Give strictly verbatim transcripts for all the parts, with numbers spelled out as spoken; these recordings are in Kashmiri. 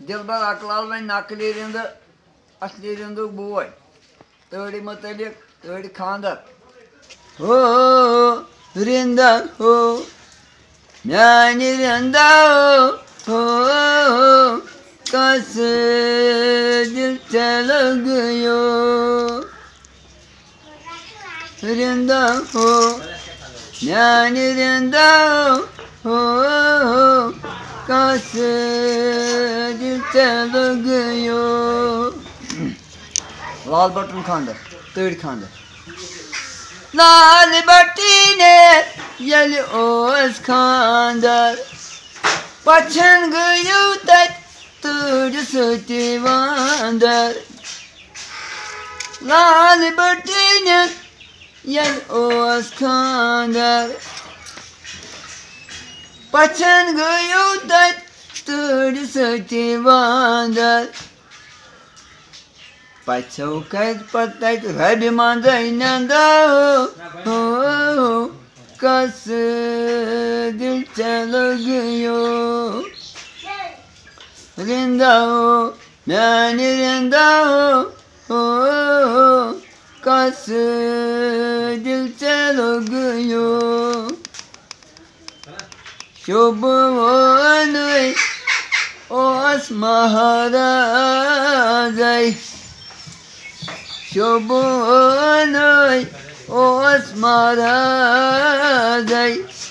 دِلبر اکلال وۄنۍ نقلی رِندٕ، اصلی رِندُک بوے۔ تٔڑۍ مُتعلق، تٔڑۍ خانٛدر۔ ہو، رِندا ہو، میانہِ رِندا ہو، ہو، کس دِل ژےٚ لوٚگیو۔ رِندا ہو، میانہِ رِندا ہو، ہو، کس دِل ژےٚ لوٚگیو۔ لال بٹُن خانٛدر، تٔڑۍ خانٛدر۔ لال بٹی نے ییٚلہِ اوس خانٛدر، پژھن گٔیو تتہِ تۭرِ سۭتی واندر۔ لال بٹی نے ییٚلہِ اوس خانٛدر، پژھن گٔیو تتہِ تۭرِ سۭتی واندر۔ پژھو کتہِ پتہٕ تتہِ ربہِ منٛزے نندو، ہو، کس دِل ژےٚ لوٚگیو۔ رِندا ہو، میانہِ رِندا ہو، ہو، کس دِل ژےٚ لوٚگیو۔ شوبہٕ وانٕے اوس مہرازے، شوبہٕ وانٕے اوس مہرازے،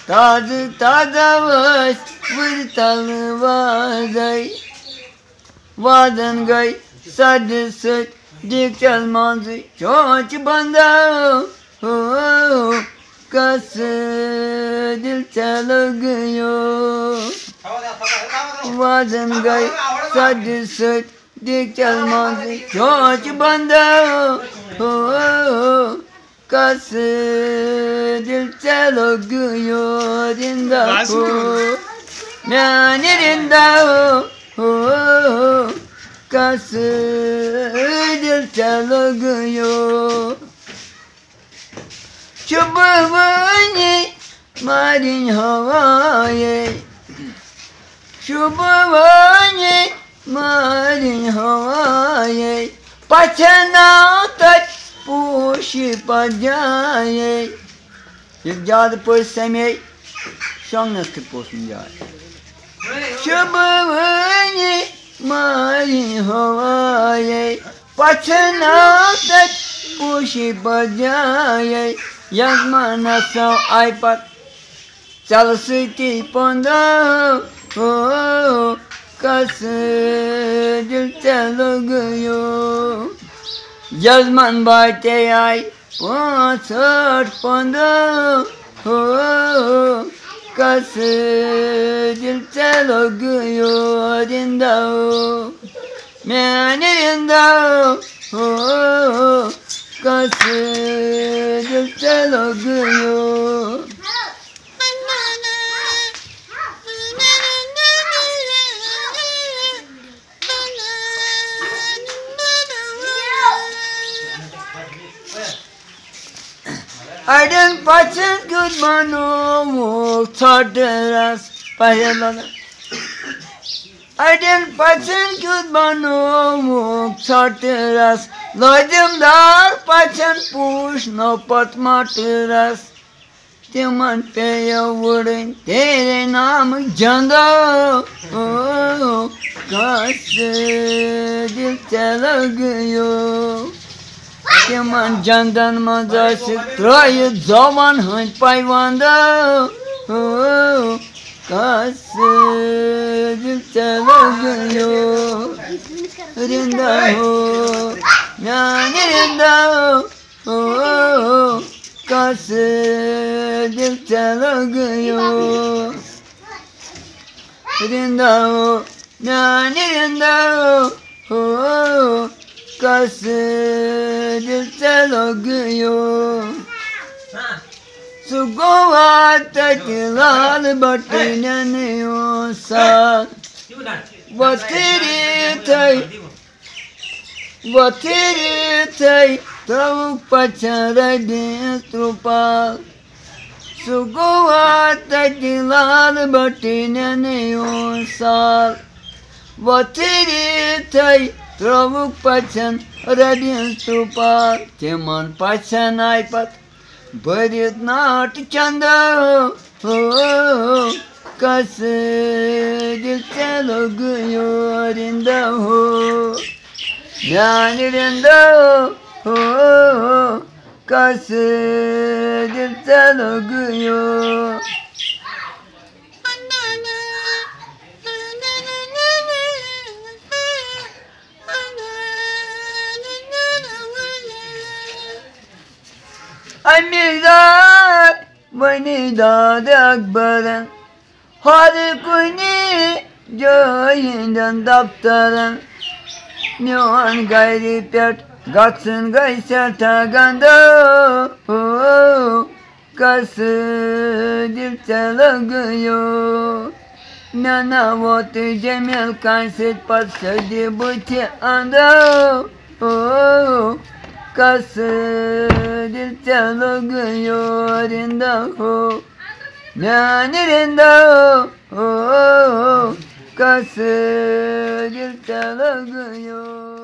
تازٕ تازٕ ٲسۍ وٕرِ تلہٕ وازے۔ وازن گٔے سرد سۭتۍ دیٖگچس منٛزٕے چونچہِ بنٛدو۔ ہو، کس دِل ژےٚ لوٚگیو۔ وازن گٔے سرد سۭتۍ دیٖگچس منٛزٕے چونچہِ بنٛدو۔ ہو، کس دِل ژےٚ لوٚگیو۔ رِندا ہو، میانہِ رِندا ہو، ہو، کس دِل ژےٚ لوٚگیو۔ شوبہٕ وانٕے مارِنۍ ہوایے، شوبہٕ وانٕے مارِنۍ ہوایے، پژھن آو تتہِ پوشہِ پتھ جایے۔ یہِ زیادٕ پٲٹھۍ سمے شۄنٛگنس کیُتھ پوشن جاے۔ شوبہٕ وانٕے مارِنۍ ہوایے، پژھن آو تتہِ پوشہِ پتھ جایے۔ یزمانس آو آیہِ پتہٕ ژلہٕ سۭتی پنٛدو۔ ہو، کس دِل ژےٚ لوٚگیو۔ یزمان باے تے آیہِ پانٛژھ ٲٹھ پنٛدو۔ ہو، کس دِل ژےٚ لوٚگیو۔ رِندا ہو، میانہِ رِندا ہو، کس دِل ژےٚ لوٚگیو۔ اڑٮ۪ن پژھن کیُتھ بنووُکھ ژھۄٹہٕ رس۔ پہلے لگان۔ اڑٮ۪ن پژھن کیُتھ بنووُکھ ژھۄٹہٕ رس، لٲزِم دار پژھن پوٗش نوٚو پتہٕ مۄٹہٕ رس۔ تِمن پیٚیو وُڑٕنۍ تیرے نامٕکۍ جندو۔ او، کس دِل ژےٚ لگیو۔ تِمن جندن منٛز ٲسِکھ ترٲیِتھ زوون ہٕنٛدۍ پیوندو۔ او، کس دِل ژےٚ لگیو۔ رِندا ہو، میانہِ رِندا ہو۔ او، کس دِل ژےٚ لگیو۔ رِندا ہو، میانہِ رِندا ہو۔ او، کس دِل ژےٚ لگیو۔ سُہ گوٚوا تتہِ لال بٹہٕ نٮ۪نہٕ یُن سال۔ وۄتھٕرِتھے، وۄتھٕرِتھے ترٛٲوُکھ پژھن ربہِ ہٕنٛز ترٛپال۔ سُہ گوٚوا تتہِ لال بٹہٕ نٮ۪نہٕ یُن سال۔ وۄتھٕرِ تھَے ترٛووُکھ پَژھٮ۪ن رَبِن سُپار، تِمَن پَژھٮ۪ن آیہِ پَتہٕ بٔرِتھ ناٹہٕ چَندَو، ہو، کَس دِل ژےٚ لوٚگُے یور رِندَو، ہو، میٛانہِ رِندَو، ہو، کَس دِل ژےٚ لوٚگُے یور۔ اَمہِ زاد ؤنی داد اکبرن، ہر کُنہِ جایہِ ہٕنٛدٮ۪ن دفترن۔ میون گرِ پٮ۪ٹھ گژھُن گٔے سٮ۪ٹھاہ گنٛدٕ۔ کس دِل ژےٚ لگیو؟ مےٚ نہ ووت جمیل کانٛہہ سۭتۍ پتہٕ سیٚدِ بٕتھِ اندو۔ کس دِل ژےٚ لگیو رِندا ہو؟ میانہِ رِندا ہو، کس دِل ژےٚ لگیو؟